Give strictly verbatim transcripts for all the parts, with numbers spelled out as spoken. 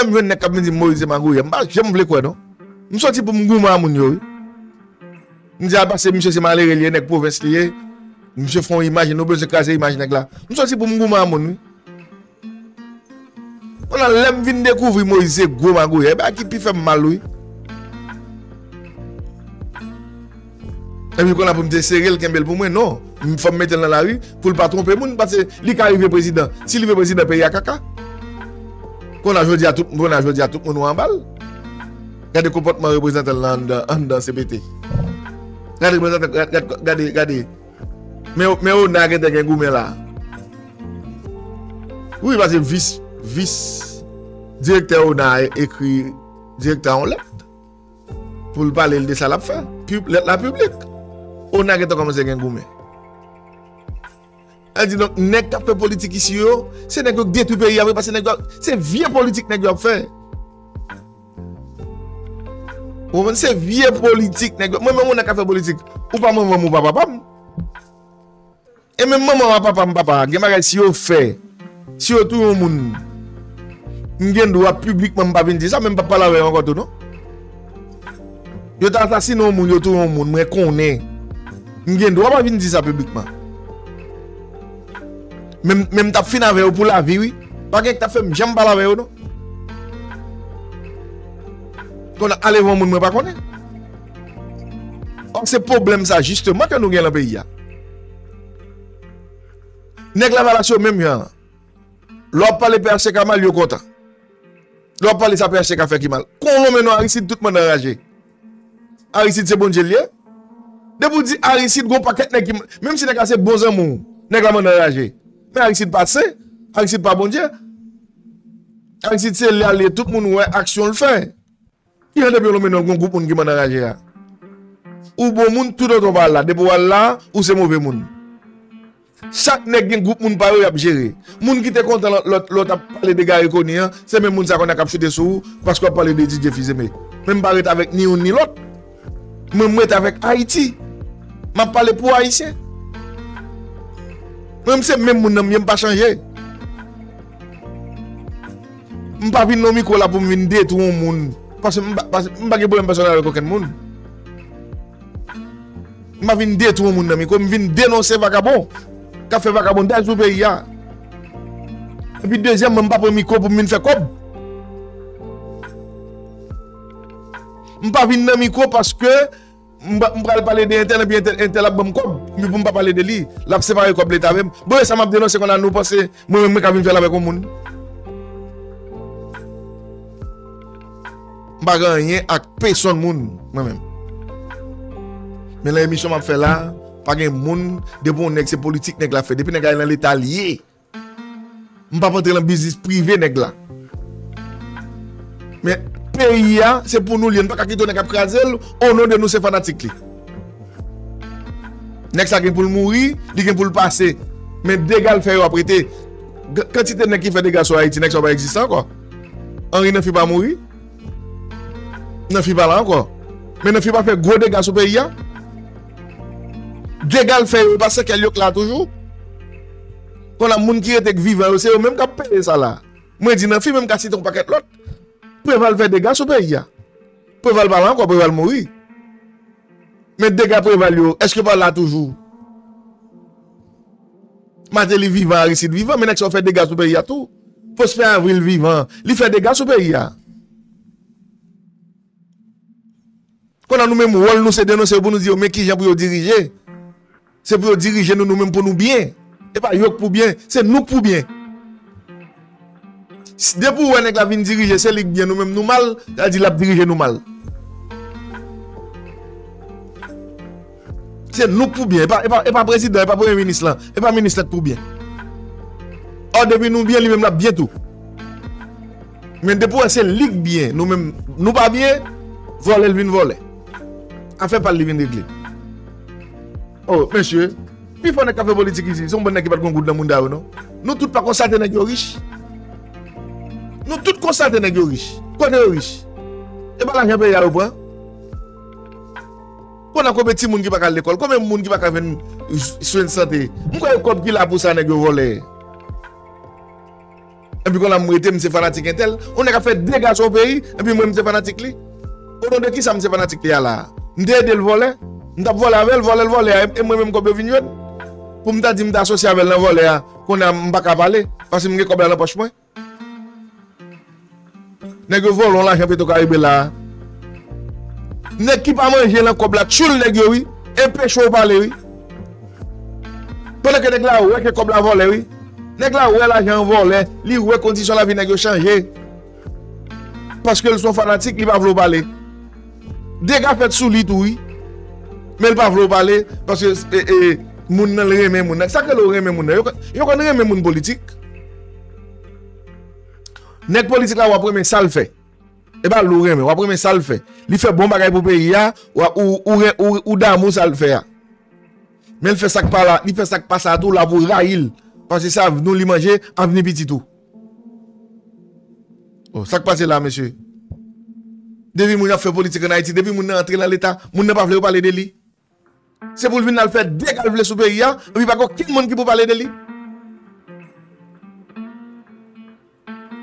M jwenn nèg k ap vin di m Moïse se magouyè. M pa janm vle kwè non. M soti pou m goumen a moun yo wi. M di a pase misye se malere li ye, nèg pwovens li ye. Misye fè yon imaj, nou bezwen kraze imaj nèg la. M soti pou m goumen a moun wi. Kounye a lè m vin dekouvri Moïse se gwo magouyè, e bagay ki pi fè m mal wi. Epi kounye a pou m te sere l, kenbe l pou mwen, non. M fò m mete l nan lari pou l pa twonpe moun, paske li ka rive prezidan. Si li rive prezidan, peyi a kaka. Kounye a jodi a tout, kounye a jodi a tout moun wè anba l. Gade konpòtman reprezantan l lan anndan, anndan C P T. Gade reprezantan, gade, gade, gade, gade. Men, men Ona gentan gen goumen la. Wi, paske vis, vis direktè Ona ekri direktè a yon lèt pou l pale l de sa l ap fè. Pib-, lèt la piblik. Ona gentan kòmanse gen goumen. Sa di donk, nèg k ap fè politik isi yo, se nèg yo k detwi peyi a vre, paske nèg yo, se vye politik nèg yo ap fè. Ou konprann? Se vye politik nèg yo. Mwen menm, yon nèg k ap fè politik, ou pa manman m, ou pa papa m. E menm manman m ak papa m, papa, gen bagay si yo fè, si yo touye yon moun, m gen dwa piblikman m pa vin di sa, men m p ap pale avè yo ankò tou non. Yo ta asasinen yon moun, yo touye yon moun, mwen konnen. M gen dwa pa vin di sa piblikman. Men, men m t ap fin avè yo pou lavi wi. Pa gen k t ap fè m janm pale avè yo non. Kounye a ale yon moun mwen pa konnen. Ò, se pwoblèm sa jisteman ke nou gen lan peyi a. Nèg Lavalas yo menm jan an. Lè w ap pale P H T K mal, yo kontan. Lè w ap pale sa P H T K fè ki mal. Kon w lonmen non Aristide, tout moun anraje. Aristide se Bondye l ye. Depi w di Aristide, gon pakèt nèg ki, menm si nèg la se bon zanmi w, nèg la mann anraje. Men Aristide pa sen, Aristide pa Bondye. Aristide se lè l ye, tout moun wè aksyon l fè. Kijan depi w lonmen non gon gwoup moun ki mann anraje a? Ou bon moun, toutotan w pa al la. Depi w al la, ou se move moun. Chak nèg gen gwoup moun pa yo y ap jere. Moun ki te kontan lè, lè, lè w t ap pale de Garry Conille an, se menm moun sa kounye a k ap choute sou ou paske w ap pale de Didier Fils-Aimé. Men m pa ret avèk ni youn ni lòt. Mwen, m ret avèk Ayiti. M ap pale pou Ayisyen. Mwen, m se menm moun nan m ye, m pa chanje. M pa vin nan mikwo la pou m vin detwi yon moun. Paske m pa, paske m pa gen pwoblèm pèsonèl avèk okenn moun. M pa vin detwi yon moun nan mikwo, m vin denonse vagabon k ap fè vagabondaj sou peyi a. Epi dezyèmman, m pa pran mikwo pou m vin fè kòb. M pa vin nan mikwo paske m, m pral pale de entèl, epi entèl, entèl ap ban m kòb. Epi pou m pa pale de li, l ap separe kòb leta avè m. Bon, e sa m ap denonse kounye a, nou panse mwen menm mwen ka vin fè l avèk yon moun? M pa gen anyen ak pèsonn moun, mwen menm. Men nan emisyon m ap fè la, pa gen moun, depi yon nèg se politik nèg la fè. Depi nèg la nan leta l ye. M p ap antre nan biznis prive nèg la. Men peyi a, se pou nou l ye. Nou pa ka kite yon nèg ap kraze l, o non de nou se fanatik li. Nèg sa gen pou l mouri, li gen pou l pase. Men dega l fè yo ap rete. G-, kantite nèg ki fè dega sou Ayiti, nèg sa yo pa egziste ankò. Henri Namphy pa mouri. Namphy pa la ankò. Men Namphy pa fè gwo dega sou peyi a. Dega l fè yo, e pa sèkèl yo k la toujou. Kounye a moun ki rete k vivan yo, se yo menm k ap peye sa la. Mwen di Namphy, men m ka site yon pakèt lòt. Preval fè dega sou peyi a. Preval pa la ankò, Preval mouri. Men dega Preval yo, èske pa la toujou? Martelly vivan, Aristide vivan, men nèg sa yo fè dega sou peyi a tou. Prosper Avril vivan, li fè dega sou peyi a. Kounye a nou menm wòl nou se denonse yo pou nou di yo men kijan pou yo dirije. Se pou yo dirije nou, nou menm pou nou byen. E pa yo k pou byen, se nou k pou byen. Si, depi w wè nèg la vin dirije, se li k byen, nou menm nou mal, sa di l ap dirije nou mal. Se nou k pou byen, e pa, e pa, e pa prezidan, e pa premye minis lan, e pa minis lan k pou byen. Ò, depi nou byen, li menm l ap byen tou. Men depi w wè se li k byen, nou menm nou pa byen, vòlè l vin vòlè. Afè pa l li vin regle. Oh, mesye, pifò nèg k ap fè politik isi, se yon bann nèg ki pa t gon goud nan mounda yo, non. Nou tout pa konstate nèg yo rich. Nou tout konstate nèg yo rich. Kote yo rich? E pa lajan peyi a yo pran? Kounye a konbyen timoun ki pa ka al lekòl? Konbyen moun ki pa ka jwenn swen sante? M kwè e kòb ki la pou sa nèg yo vòlè. Epi kounye a m rete, m se fanatik entèl. Yon nèg ap fè dega sou yon peyi, epi mwen m se fanatik li. O non de kisa m se fanatik li a la a? M te ede l vòlè. M t ap vòlè avè l, vòlè l vòlè a, e, e mwen menm kòb yo vin jwenn. Pou m ta di m ta asosye avè l nan vòlè a, kounye a m pa ka pale, paske m gen kòb la nan pòch mwen. Nèg yo vòlè yon lajan Petro Caribe la a. Nèg ki pa manje nan kòb la, tchoul nèg yo wi. E peche w pale wi. Pandan ke nèg la wè ke kòb la vòlè wi. Nèg la wè lajan an vòlè, li wè kondisyon lavi nèg yo chanje. Paske l se yon fanatik, li pa vle w pale. Dega fèt sou li tou wi. Men l pa vle w pale, paske e, e, moun nan l renmen moun nan. Sa k rele w renmen moun nan? Yo, konn- yo konn renmen moun politik. Nèg politik la w ap renmen sa l fè. E pa l ou renmen, w ap renmen sa l fè. Li fè bon bagay pou peyi a, w ap, ou, ou, ren- ou, ou damou sa l fè a. Men l fè sa k pa la, li fè sa k pa sa tou, l ap ou rayi l. Paske se avni w li manje, avni pitit ou. Oh, sa k pase la, mesye? Depi moun ap fè politik ann Ayiti, depi moun nan antre nan Leta, moun nan pa vle yo pale de li. Se pou l vin al fè dega l vle sou peyi a, epi pa gen okenn moun ki pou pale de li.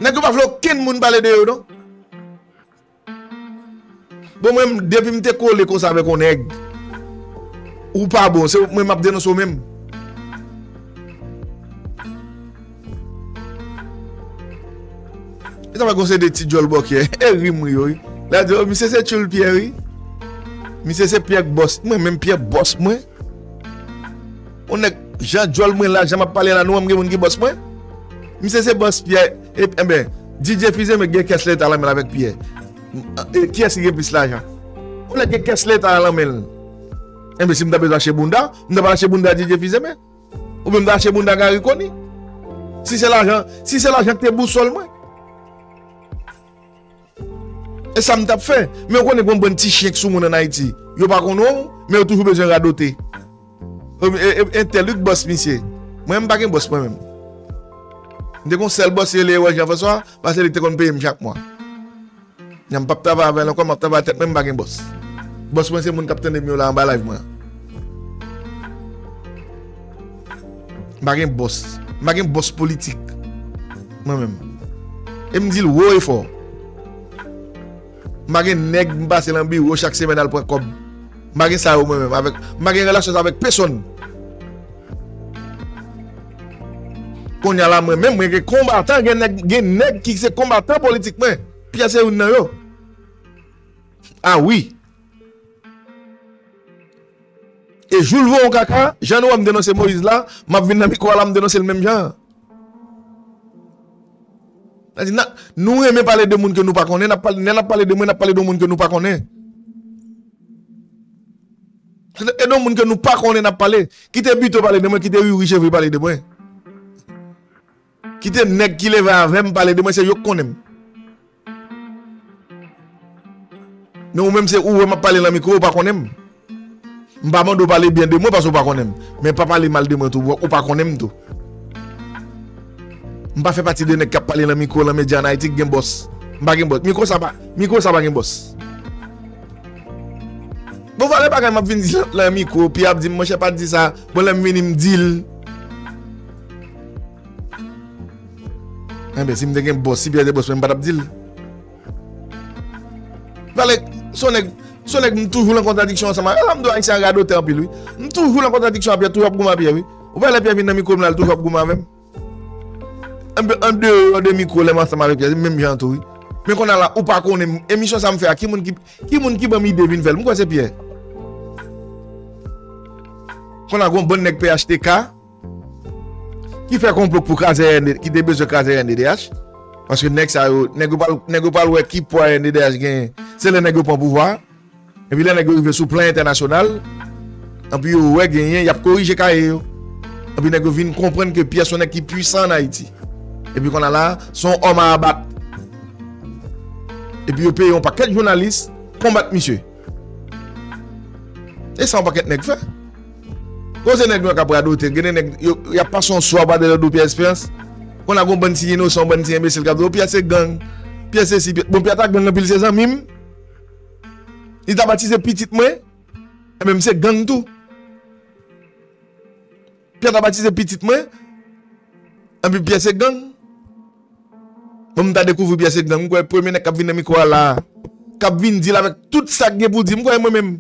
Nèg yo pa vle okenn moun pale de yo, non. Bon, mwen, depi m te kole konsa avèk yon nèg, ou pa bon, se mwen m ap denonse w menm. E sa fè gon se de ti djòl bòkyè. E ri m ri yo, wi. La di, oh, misye se tchoul Pyè, wi. Misye se Pyè k bòs. Mwen menm Pyè bòs mwen. Yon nèg jan djòl mwen la, jan m ap pale la, nou wè m gen moun ki bòs mwen? Misye se bòs Pyè. E, enben, D J Fize men gen kès leta lan men l avèk Pyè. E, kiyès ki gen plis lajan? Yon nèg gen kès leta lan men l. Enben, si m ta bezwen achte bounda, m ta pral achte bounda D J Fize men. Oubyen m ta achte bounda Garry Conille. Si se lajan, si se lajan ki te bousòl mwen. E sa m t ap fè. Men ou konnen gen yon bann ti chen k sou moun ann Ayiti. Yo pa konnen w, men yo toujou bezwen radote. E, e, e, entèl wi k bòs misye. Mwen, m pa gen bòs mwen menm. M te gen yon sèl bòs, se rele Ewòl Jean François, paske li te konn peye m chak mwa. Jan m p ap travay avè l ankò, m ap travay tèt mwen, m pa gen bòs. Bòs mwen se moun k ap tande m yo la anba live mwen an. M pa gen bòs. M pa gen bòs politik. Mwen menm. E m di l wo e fò. M pa gen nèg m pase nan biwo chak semèn al pran kòb. M pa gen sa yo mwen menm. Avèk, m pa gen relasyon sa avèk pèsonn. Kounye a la, mwen menm, mwen gen konbatan, gen nèg, gen nèg ki se konbatan politik mwen. Pyè se youn nan yo. A wi. E jou l voye yon kaka, jan nou wè m denonse Moyiz la, m ap vin nan mikwo a la, m denonse l menm jan an. Sa di, n a- nou renmen pale de moun ke nou pa konnen, n ap pale, lè n ap pale de mwen, n ap pale de moun ke nou pa konnen. E de moun ke nou pa konnen n ap pale. Kite Bito pale de mwen, kite Youri Chevry pale de mwen. Kite nèg ki leve avè m pale de mwen, se yo k konnen m. Men ou menm se ou wè m ap pale nan mikwo, ou pa konnen m. M pa mande w pale byen de mwen paske ou pa konnen m. Men pa pale mal de mwen tou, ou pa konnen m tou. M pa fè pati de nèg k ap pale nan mikwo, nan medya ann Ayiti k gen bòs. M pa gen bòs. Mikwo sa pa, mikwo sa pa gen bòs. Bon, valè bagay m ap vin di nan, nan mikwo, Pyè ap di m, monchè, pa di sa. Bon, lè m vini, m di l. Enben, si m te gen bòs, si Pyè te bòs mwen, m pa t ap di l. Valè, se yon nèg, se yon nèg m toujou nan kontradiksyon ansanm avè l. Sa m di w, Ayisyen an radotè anpil, wi. M toujou nan kontradiksyon ak Pyè, toujou ap goumen ak Pyè, wi. Ou pa wè lè Pyè vin nan mikwo m la, l toujou ap goumen avè m. An, an deyò de mikwo, lè m ansanm avèk Pyè, se menm jan tou, wi. Men kounye a la, ou pa konnen m, emisyon sa m fè a, ki moun ki, ki moun ki ban m ide vin fè l? M kwè se Pyè. Kounye a, gon bann nèg P H T K ki fè konplo pou kraze R N D, ki te bezwen kraze R N D D H. Paske nèg sa yo, nèg yo pral, nèg yo pral wè ki pwa R N D D H genyen. Se lè nèg yo pran pouvwa a. Epi lè nèg yo rive sou plan entènasyonal, epi yo wè genyen, y ap korije kaye yo. Epi nèg yo vin konprann ke Pyè se yon nèg ki pwisan ann Ayiti. Epi kounye a la, se yon òm a abat. Epi yo peye yon pakèt jounalis konbat misye. E sa yon pakèt nèg fè. Koze nèg nou an k ap radote, gen de nèg, yo, y ap pase yon swa pa dèyè do Pyè Esperans. Kounye a gon bann ti inosan, yon bann ti enbesil k ap di, o, Pyè se gang, Pyè se si, Pyè, bon, Pyè ta gang anpil, se zanmi m. Li ta batize pitit mwen, enben m se gang tou. Pyè ta batize pitit mwen, enben Pyè se gang. Bon, m ta dekouvri pyès se gang, m kwè premye nèg k ap vin nan mikwo a la, k ap vin di l avèk tout sa k gen pou di, m kwè mwen menm.